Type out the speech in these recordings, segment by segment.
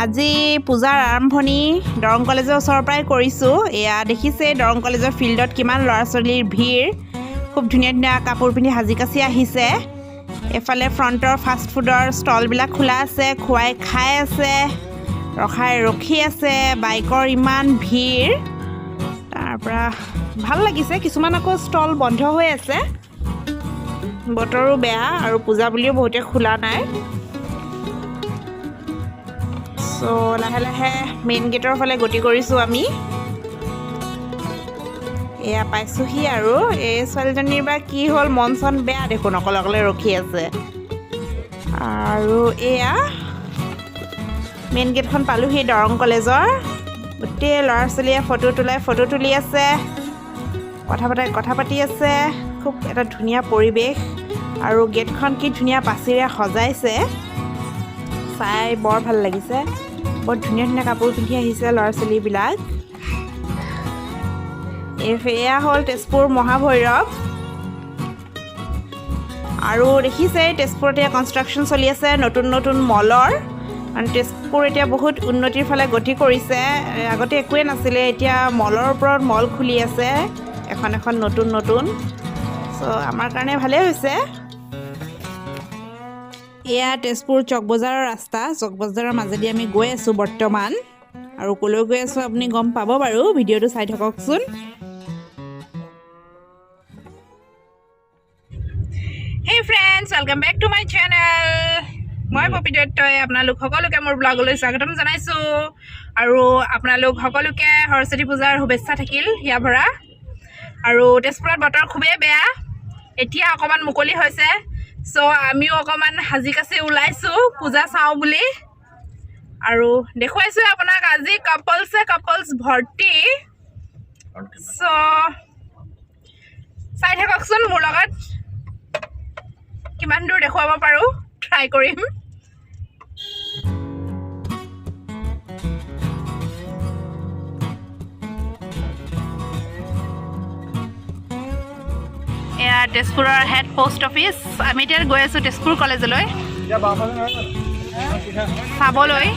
আজি পূজাৰ আৰম্ভণি দৰং কলেজৰ ওচৰৰ পৰাই কৰিছোঁ। এয়া দেখিছে দৰং কলেজৰ ফিল্ডত কিমান ল'ৰা ছোৱালীৰ ভিৰ। খুব ধুনীয়া ধুনীয়া কাপোৰ পিন্ধি সাজি কাচি আহিছে। এইফালে ফ্ৰণ্টৰ ফাষ্ট ফুডৰ ষ্টলবিলাক খোলা আছে, খোৱাই খাই আছে, ৰখাই ৰখি আছে। বাইকৰ ইমান ভিৰ, তাৰ পৰা ভাল লাগিছে। কিছুমান আকৌ ষ্টল বন্ধ হৈ আছে, বতৰো বেয়া আৰু পূজা বুলিও বহুতে খোলা নাই। চ' লাহে লাহে মেইন গেটৰ ফালে গতি কৰিছোঁ আমি। এয়া পাইছোঁহি। আৰু এই ছোৱালীজনীৰ বা কি হ'ল, মন চন বেয়া দেখোন, অকলে অকলে ৰখি আছে। আৰু এয়া মেইন গেটখন পালোহি দৰং কলেজৰ। গোটেই ল'ৰা ছোৱালীয়ে ফটো তোলাই ফটো তুলি আছে, কথা পাতাই কথা পাতি আছে। খুব এটা ধুনীয়া পৰিৱেশ আৰু গেটখন কি ধুনীয়া পাচিৰে সজাইছে, চাই বৰ ভাল লাগিছে। বৰ ধুনীয়া ধুনীয়া কাপোৰ পিন্ধি আহিছে ল'ৰা ছোৱালীবিলাক। এয়া হ'ল তেজপুৰ মহাভৈৰৱ। আৰু দেখিছে তেজপুৰত এতিয়া কনষ্ট্ৰাকশ্যন চলি আছে নতুন নতুন মলৰ। কাৰণ তেজপুৰ এতিয়া বহুত উন্নতিৰ ফালে গতি কৰিছে। আগতে একোৱেই নাছিলে, এতিয়া মলৰ ওপৰত মল খুলি আছে এখন এখন নতুন নতুন। চ' আমাৰ কাৰণে ভালেই হৈছে। এয়া তেজপুৰ চক বজাৰৰ ৰাস্তা। চক বজাৰৰ মাজেদি আমি গৈ আছোঁ বৰ্তমান। আৰু ক'লৈ গৈ আছোঁ আপুনি গম পাব বাৰু, ভিডিঅ'টো চাই থাককচোন। Hey friends, welcome back to my channel. মই পপী দত্তই আপোনালোক সকলোকে মোৰ ব্লগলৈ স্বাগতম জনাইছোঁ। আৰু আপোনালোক সকলোকে সৰস্বতী পূজাৰ শুভেচ্ছা থাকিল হিয়া ভৰা। আৰু তেজপুৰত বতৰ খুবেই বেয়া, এতিয়া অকণমান মুকলি হৈছে। চ' আমিও অকণমান সাজি কাচি ওলাইছোঁ পূজা চাওঁ বুলি। আৰু দেখুৱাইছোঁ আপোনাক আজি কাপলছে কাপলছ ভৰ্তি। চ' চাই থাককচোন মোৰ লগত, কিমান দূৰ দেখুৱাব পাৰোঁ ট্ৰাই কৰিম। এয়া তেজপুৰৰ হেড পষ্ট অফিচ। আমি এতিয়া গৈ আছোঁ তেজপুৰ কলেজলৈ চাবলৈ।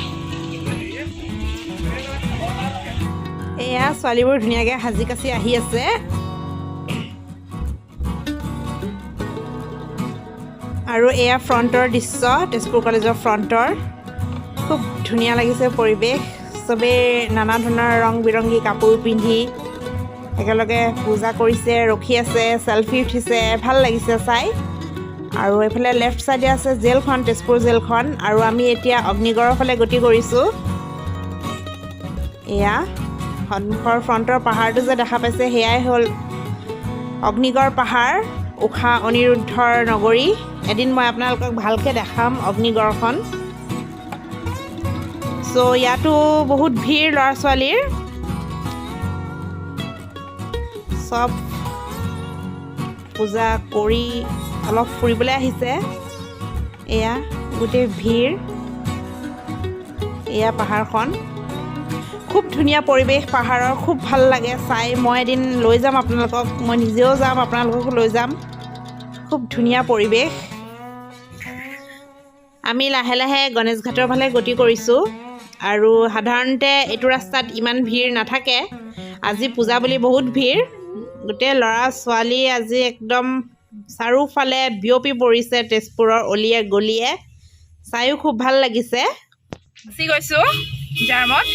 এয়া ছোৱালীবোৰ ধুনীয়াকৈ সাজি কাচি আহি আছে। আৰু এয়া ফ্ৰণ্টৰ দৃশ্য, তেজপুৰ কলেজৰ ফ্ৰণ্টৰ। খুব ধুনীয়া লাগিছে পৰিৱেশ। চবেই নানা ধৰণৰ ৰং বিৰংগী কাপোৰ পিন্ধি একেলগে পূজা কৰিছে, ৰখি আছে, চেলফি উঠিছে, ভাল লাগিছে চাই। আৰু এইফালে লেফ্ট ছাইডে আছে জেলখন, তেজপুৰ জেলখন। আৰু আমি এতিয়া অগ্নিগড়ৰ ফালে গতি কৰিছোঁ। এয়া সন্মুখৰ ফ্ৰণ্টৰ পাহাৰটো যে দেখা পাইছে, সেয়াই হ'ল অগ্নিগড় পাহাৰ, ঊষা অনিৰুদ্ধৰ নগৰী। এদিন মই আপোনালোকক ভালকৈ দেখাম অগ্নিগড়খন। চ' ইয়াতো বহুত ভিৰ ল'ৰা ছোৱালীৰ, চব পূজা কৰি অলপ ফুৰিবলৈ আহিছে। এয়া গোটেই ভিৰ। এয়া পাহাৰখন, খুব ধুনীয়া পৰিৱেশ পাহাৰৰ, খুব ভাল লাগে চাই। মই এদিন লৈ যাম আপোনালোকক, মই নিজেও যাম, আপোনালোককো লৈ যাম। খুব ধুনীয়া পৰিৱেশ। আমি লাহে লাহে গণেশ ঘাটৰ ফালে গতি কৰিছোঁ। আৰু সাধাৰণতে এইটো ৰাস্তাত ইমান ভিৰ নাথাকে, আজি পূজা বুলি বহুত ভিৰ। গোটেই ল'ৰা ছোৱালী আজি একদম চাৰিওফালে বিয়পি পৰিছে তেজপুৰৰ অলিয়ে গলিয়ে। চায়ো খুব ভাল লাগিছে। গুচি গৈছোঁ জামত।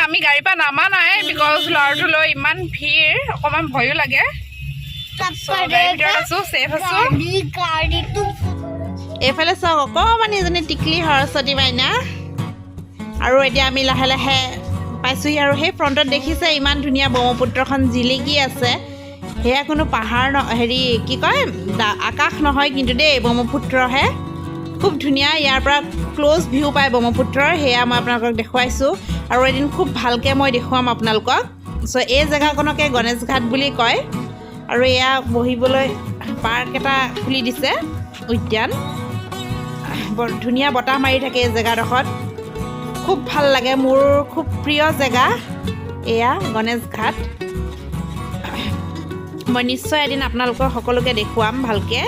আমি গাড়ীৰ পৰা নামা নাই, because ল'ৰাটো লৈ ইমান ভিৰ, অকণমান ভয়ো লাগে। চ' গাড়ীৰ ভিতৰত আছোঁ, ছেফ আছোঁ। এইফালে চাওক, অকণমান এজনী টিকলি সৰস্বতী মাইনা। আৰু এতিয়া আমি লাহে লাহে পাইছোঁহি। আৰু সেই ফ্ৰণ্টত দেখিছে ইমান ধুনীয়া ব্ৰহ্মপুত্ৰখন জিলিকি আছে। সেয়া কোনো পাহাৰ ন হেৰি কি কয়, আকাশ নহয় কিন্তু দেই, ব্ৰহ্মপুত্ৰহে। খুব ধুনীয়া, ইয়াৰ পৰা ক্ল'জ ভিউ পায় ব্ৰহ্মপুত্ৰৰ। সেয়া মই আপোনালোকক দেখুৱাইছোঁ আৰু এদিন খুব ভালকৈ মই দেখুৱাম আপোনালোকক। চ' এই জেগাকণকে গণেশ ঘাট বুলি কয়। আৰু এয়া বহিবলৈ পাৰ্ক এটা খুলি দিছে, উদ্যান। বৰ ধুনীয়া বতাহ মাৰি থাকে এই জেগাডোখৰত, খুব ভাল লাগে। মোৰ খুব প্ৰিয় জেগা এয়া গণেশ ঘাট। মই নিশ্চয় এদিন আপোনালোকক সকলোকে দেখুৱাম ভালকৈ।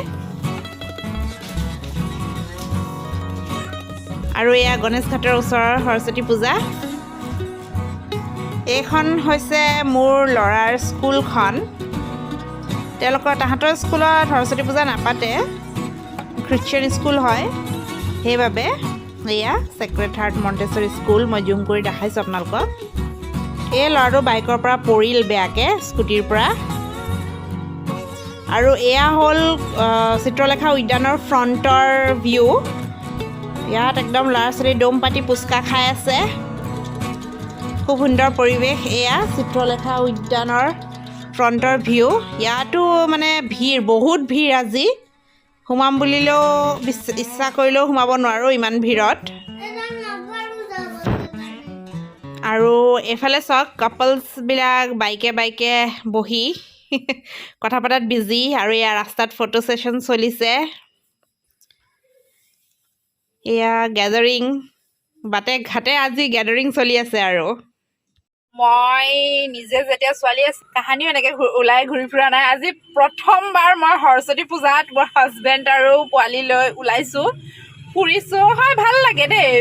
আৰু এয়া গণেশ ঘাটৰ ওচৰৰ সৰস্বতী পূজা। এইখন হৈছে মোৰ ল'ৰাৰ স্কুলখন। তেওঁলোকৰ তাহাঁতৰ স্কুলত সৰস্বতী পূজা নাপাতে, খ্ৰীষ্টিয়ান স্কুল হয় সেইবাবে। এয়া ছেক্ৰেট হাৰ্ট মণ্টেশ্বৰী স্কুল, মই জুম কৰি দেখাইছোঁ আপোনালোকক। এই ল'ৰাটো বাইকৰ পৰা পৰিল বেয়াকৈ, স্কুটিৰ পৰা। আৰু এয়া হ'ল চিত্ৰলেখা উদ্যানৰ ফ্ৰণ্টৰ ভিউ। ইয়াত একদম ল'ৰা ছোৱালী দম পাতি পুচকা খাই আছে। খুব সুন্দৰ পৰিৱেশ। এয়া চিত্ৰলেখা উদ্যানৰ ফ্ৰণ্টৰ ভিউ। ইয়াতো মানে ভিৰ, বহুত ভিৰ আজি। সোমাম বুলিলেও, ইচ্ছা কৰিলেও সোমাব নোৱাৰোঁ ইমান ভিৰত। আৰু এইফালে চাওক, কাপলছবিলাক বাইকে বাইকে বহি কথা পতাত বিজি। আৰু এয়া ৰাস্তাত ফটো ছেশ্যন চলিছে। এয়া গেডাৰিং, বাটে ঘাটে আজি গেডাৰিং চলি আছে। আৰু মই নিজে যেতিয়া ছোৱালী কাহানিও এনেকৈ ওলাই ঘূৰি ফুৰা নাই। আজি প্ৰথমবাৰ মই সৰস্বতী পূজাত মোৰ হাজবেণ্ড আৰু পোৱালি লৈ ওলাইছোঁ, ফুৰিছোঁ। হয়, ভাল লাগে দেই,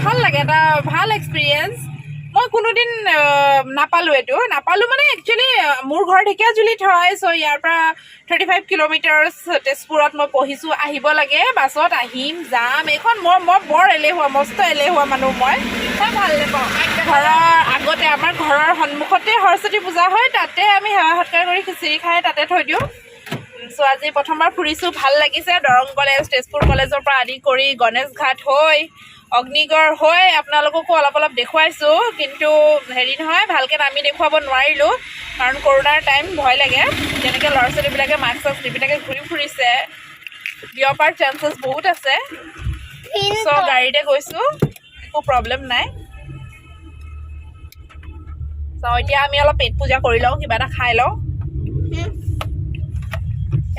ভাল লাগে, এটা ভাল এক্সপিৰিয়েঞ্চ। মই কোনোদিন নাপালোঁ, এইটো নাপালোঁ। মানে একচুৱেলি মোৰ ঘৰ ঢেকীয়াজুলিত হয়, চ' ইয়াৰ পৰা 35 কিলোমিটাৰ্ছ তেজপুৰত মই পঢ়িছোঁ। আহিব লাগে, বাছত আহিম যাম। এইখন মই বৰ এলেহুৱা, মস্ত এলেহুৱা মানুহ মই। মই ভাল নাপাওঁ। ঘৰৰ আগতে, আমাৰ ঘৰৰ সন্মুখতে সৰস্বতী পূজা হয়, তাতে আমি সেৱা সৎকাৰ কৰি খিচিৰি খাই তাতে থৈ দিওঁ। চ' আজি প্ৰথমবাৰ ফুৰিছোঁ, ভাল লাগিছে। দৰং কলেজ, তেজপুৰ কলেজৰ পৰা আদি কৰি গণেশ ঘাট হৈ, অগ্নিগড় হৈ আপোনালোককো অলপ অলপ দেখুৱাইছোঁ। কিন্তু হেৰি নহয়, ভালকৈ নামি দেখুৱাব নোৱাৰিলোঁ, কাৰণ কৰোণাৰ টাইম, ভয় লাগে। যেনেকৈ ল'ৰা ছোৱালীবিলাকে মাস্ক চাস্ক নিপিন্ধাকৈ ঘূৰি ফুৰিছে, বিয়পাৰ চান্সেছ বহুত আছে। চ' গাড়ীতে গৈছোঁ, একো প্ৰব্লেম নাই। চ' এতিয়া আমি অলপ পেট পূজা কৰি লওঁ, কিবা এটা খাই লওঁ।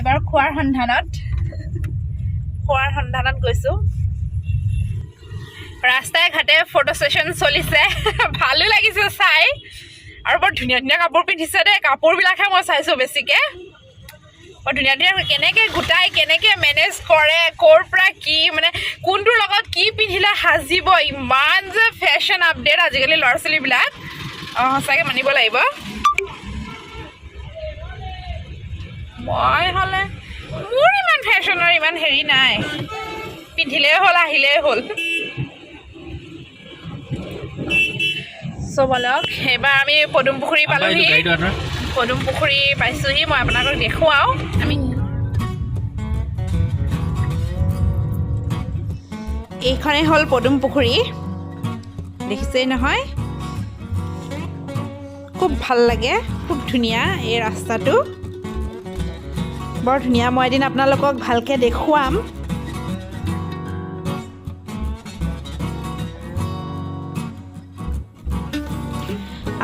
এবাৰ খোৱাৰ সন্ধানত গৈছোঁ। ৰাস্তাই ঘাটে ফটো ছেশ্যন চলিছে, ভালো লাগিছে চাই। আৰু বৰ ধুনীয়া ধুনীয়া কাপোৰ পিন্ধিছে দেই। কাপোৰবিলাকহে মই চাইছোঁ বেছিকৈ। বৰ ধুনীয়া ধুনীয়া, কেনেকৈ গোটাই, কেনেকৈ মেনেজ কৰে, ক'ৰ পৰা কি, মানে কোনটোৰ লগত কি পিন্ধিলে সাজিব। ইমান যে ফেশ্বন আপডেট আজিকালি ল'ৰা ছোৱালীবিলাক, অঁ, সঁচাকৈ মানিব লাগিব। মই হ'লে মোৰ ইমান ফেশ্বনৰ ইমান হেৰি নাই, পিন্ধিলেই হ'ল, আহিলেই হ'ল। চ' বলক, এইবাৰ আমি পদুম পুখুৰী পালোহি। পদুম পুখুৰী পাইছোহি, মই আপোনালোকক দেখুৱাওঁ। আমি এইখনেই হ'ল পদুম পুখুৰী, দেখিছেই নহয়? খুব ভাল লাগে, খুব ধুনীয়া এই ৰাস্তাটো, বৰ ধুনীয়া। মই এদিন আপোনালোকক ভালকৈ দেখুৱাম।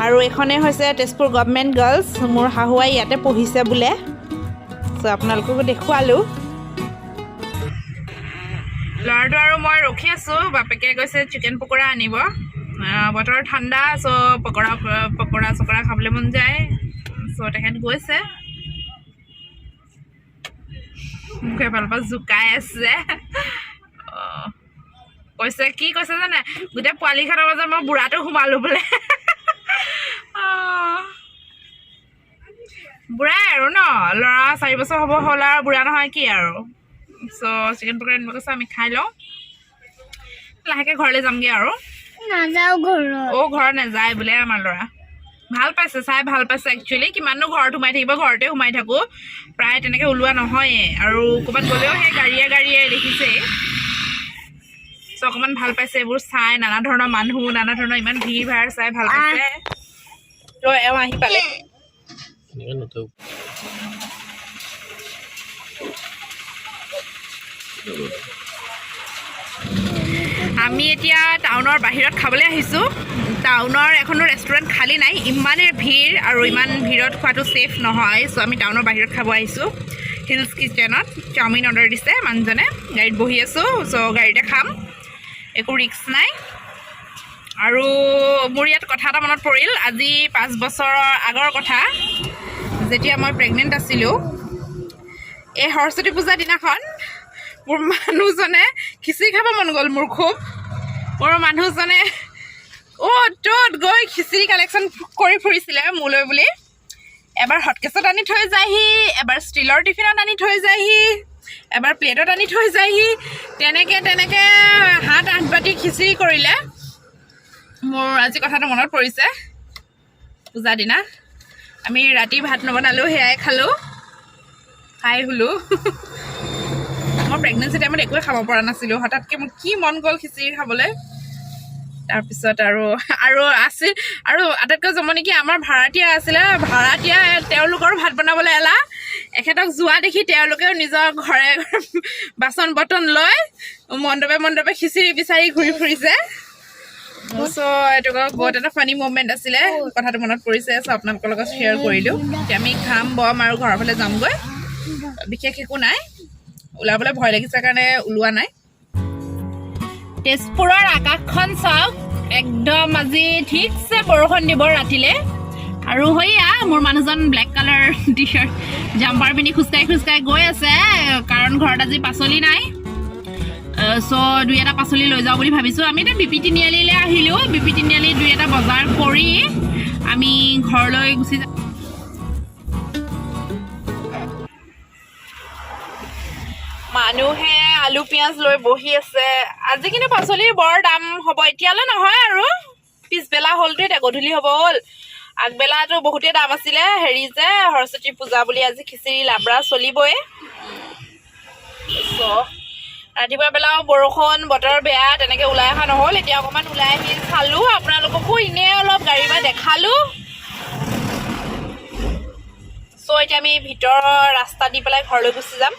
আৰু এইখনেই হৈছে তেজপুৰ গভমেণ্ট গাৰ্লছ। মোৰ শাহুৱাই ইয়াতে পঢ়িছে বোলে, চ' আপোনালোককো দেখুৱালোঁ। ল'ৰাটো আৰু মই ৰখি আছোঁ। বাপেকে গৈছে চিকেন পকৰা আনিব। বতৰ ঠাণ্ডা, চ' পকৰা পকৰা চকৰা খাবলৈ মন যায়। চ' তেখেত গৈছে। মোক এফালৰ পৰা জোকাই আছে। কৈছে, কি কৈছে জানে? গোটেই পোৱালিখনৰ মাজত মই বুঢ়াটো সোমালো বোলে। বুঢ়াই আৰু ন, ল'ৰা 4 বছৰ হ'ব হ'ল আৰু বুঢ়া নহয় কি আৰু? চ' চিকেন পকৰা আনিব কৈছে, আমি খাই লওঁ, লাহেকৈ ঘৰলৈ যামগৈ আৰু। নাযাওঁ ঘৰত। অ', ঘৰত নাযায় বোলে আমাৰ ল'ৰা। ভাল পাইছে চাই, ভাল পাইছে। একচুৱেলি কিমাননো ঘৰত সোমাই থাকিব, ঘৰতে সোমাই থাকোঁ প্ৰায়, তেনেকৈ ওলোৱা নহয়ে। আৰু ক'ৰবাত গ'লেও সেই গাড়ীয়ে গাড়ীয়ে, দেখিছেই। চ' অকণমান ভাল পাইছে এইবোৰ চাই, নানা ধৰণৰ মানুহ, নানা ধৰণৰ ইমান ভিৰ ভাৰ চাই ভাল পাইছে। ত' এওঁ আহি পালে। এনেকৈ নথওঁ। আমি এতিয়া টাউনৰ বাহিৰত খাবলৈ আহিছোঁ। টাউনৰ এখনো ৰেষ্টুৰেণ্ট খালী নাই, ইমানেই ভিৰ আৰু ইমান ভিৰত খোৱাটো ছেফ নহয়। চ' আমি টাউনৰ বাহিৰত খাব আহিছোঁ হিলছ কিচেনত। চাওমিন অৰ্ডাৰ দিছে মানুহজনে, গাড়ীত বহি আছোঁ। চ' গাড়ীতে খাম, একো ৰিস্ক নাই। আৰু মোৰ ইয়াত কথা এটা মনত পৰিল। আজি 5 বছৰৰ আগৰ কথা, যেতিয়া মই প্ৰেগনেণ্ট আছিলোঁ, এই সৰস্বতী পূজাৰ দিনাখন মোৰ মানুহজনে খিচিৰি খাব মন গ'ল মোৰ খুব। মোৰ মানুহজনে অ'ত ত'ত গৈ খিচিৰি কালেকশ্যন কৰি ফুৰিছিলে মোলৈ বুলি। এবাৰ হটকেছত আনি থৈ যায়হি, এবাৰ ষ্টীলৰ টিফিনত আনি থৈ যায়হি, এবাৰ প্লেটত আনি থৈ যায়হি। তেনেকৈ তেনেকৈ সাত আঠ বাতি খিচিৰি কৰিলে। মোৰ আজি কথাটো মনত পৰিছে। পূজা দিনা আমি ৰাতি ভাত নবনালোঁ, সেয়াই খালোঁ, খাই শুলোঁ। মই প্ৰেগনেঞ্চি টাইমত একোৱে খাব পৰা নাছিলোঁ। হঠাৎকৈ মোৰ কি মন গ'ল খিচিৰি খাবলৈ। তাৰপিছত আৰু আছিল আৰু আটাইতকৈ জমনি কি, আমাৰ ভাড়াতীয়া আছিলে। ভাড়াতীয়া তেওঁলোকৰো ভাত বনাবলৈ এলাহ। এখেতক যোৱা দেখি তেওঁলোকেও নিজৰ ঘৰে ঘৰে বাচন বৰ্তন লৈ মণ্ডপে মণ্ডপে খিচিৰি বিচাৰি ঘূৰি ফুৰিছে। চ' এইটো বহুত এটা ফানি মুমেণ্ট আছিলে। কথাটো মনত পৰিছে, চ' আপোনালোকৰ লগত শ্বেয়াৰ কৰিলোঁ। এতিয়া আমি খাম বম আৰু ঘৰৰ ফালে যামগৈ। বিশেষ একো নাই। ওলাবলৈ ভয় লাগিছে কাৰণে ওলোৱা নাই। তেজপুৰৰ আকাশখন চাওক একদম, আজি ঠিকছে বৰষুণ দিব ৰাতিলে। আৰু সেয়া মোৰ মানুহজন black colour T shirt, jumper পিন্ধি খোজকাঢ়ি খোজকাঢ়ি গৈ আছে, কাৰণ ঘৰত আজি পাচলি নাই। চ' দুই এটা পাচলি লৈ যাওঁ বুলি ভাবিছোঁ। আমি এতিয়া বি পি তিনিআলিলৈ আহিলোঁ। বি পি তিনিআলি দুই এটা বজাৰ কৰি আমি ঘৰলৈ গুচি যাম। মানুহে আলু পিঁয়াজ লৈ বহি আছে। আজি কিন্তু পাচলিৰ বৰ দাম হ'ব। এতিয়ালৈ নহয় আৰু, পিছবেলা হ'লতো, এতিয়া গধূলি হ'ব হ'ল। আগবেলাটো বহুতেই দাম আছিলে। হেৰি যে সৰস্বতী পূজা বুলি আজি খিচিৰি লাবৰা চলিবই। চ' ৰাতিপুৱা বেলাও বৰষুণ, বতৰ বেয়া, তেনেকৈ ওলাই অহা নহ'ল। এতিয়া অকণমান ওলাই আহি চালোঁ, আপোনালোককো এনেই অলপ গাড়ী বা দেখালোঁ। চ' এতিয়া আমি ভিতৰৰ ৰাস্তা দি পেলাই ঘৰলৈ গুচি যাম।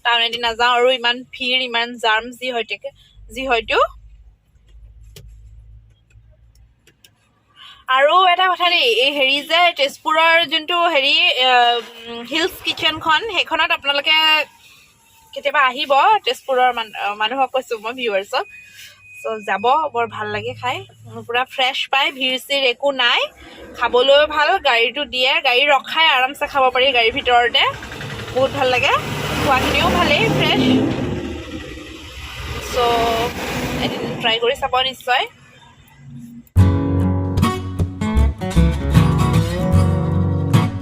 টাউনেদি নাযাওঁ আৰু, ইমান ভিৰ, ইমান জাম যি হয়তো। আৰু এটা কথা দেই, এই হেৰি যে তেজপুৰৰ যোনটো হেৰি হিলছ কিটচেনখন, সেইখনত আপোনালোকে কেতিয়াবা আহিব। তেজপুৰৰ মানুহক কৈছোঁ মই, ভিউৱাৰ্ছক। চ' যাব, বৰ ভাল লাগে খাই, পূৰা ফ্ৰেছ পায়, ভিৰ চিৰ একো নাই, খাবলৈও ভাল। গাড়ীটো দিয়ে, গাড়ী ৰখাই আৰামছে খাব পাৰি গাড়ীৰ ভিতৰতে। বহুত ভাল লাগে, খোৱাখিনিও ভালেই, ফ্ৰেছ। চ' এদিন ট্ৰাই কৰি চাব নিশ্চয়।